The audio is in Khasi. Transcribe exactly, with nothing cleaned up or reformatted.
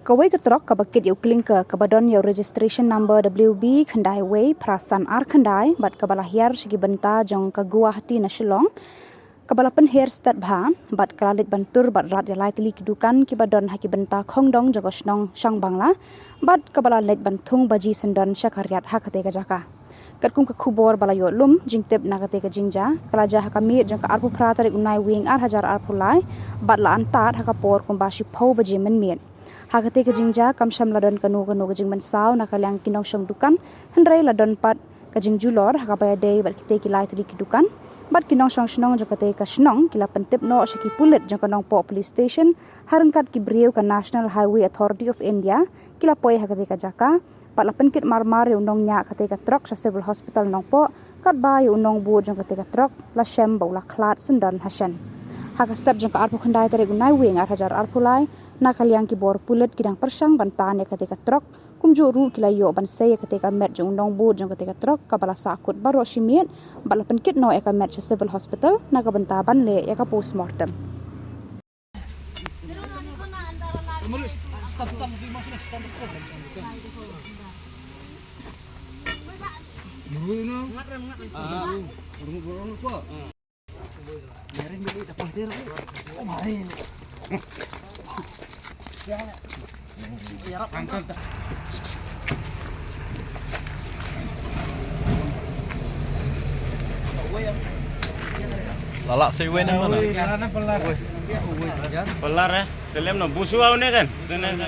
Kawei ka trok kaba kit ïa u klinker kaba don ïa u registration number W B khyndai wei phra san ar khyndai bad kaba la hiar sha ki bynta jong ka Guwahati na Shillong, kaba la pynhiar stet bha bad ka la leit ban tur bad rat ïa lai tylli ki dukan kiba don ha ki bynta khongdong jong ka shnong Shangbangla bad kaba la leit ban thung baji syndon sha ka riat ha katei ka jaka. Katkum ka khubor ba la ïoh lum, jingtip na katei ka jingjia ka la jia ha ka miet jong ka arphew phra tarik u Naiwieng ar hajar arphew lai bad la antad ha ka por kumba shiphew baje mynmiet. Ha katei ka jingjia kam shym la don kano kano ka jingmynsaw na ka liang ki nongshong dukan, hynrei la don pat ka jingjulor ha kaba ïadei bad kitei ki lai tylli ki dukan bad ki nongshong shnong jong katei ka shnong ki la pyntip noh sha ki pulit jong ka Nongpoh Police Station ha ryngkat ki briew ka National Highway Authority of India ki la poi ha katei ka jaka bad la pynkit marmar ïa u nongñiah katei ka trok sha Civil Hospital Nongpoh, katba ïa u nongbud jong katei ka trok la shem ba u la khlad syndon ha shen. Ha ka step jong ka arphew khyndai tarik u Naiwieng ar hajar arphew lai, na ka liang ki bor pulit ki dang pyrshang ban tan ïa katei ka trok, kumjuh ruh ki la ïoh ban sei ïa katei ka met jong u nongbud jong katei ka trok kaba la sahkut baroh shi miet bad la pynkit noh ïa ka met sha Civil Hospital na ka bynta ban leh ïa ka postmortem. Lala sa iwei na mana? Pelar eh. Telem no busu au ne kan? Telem no.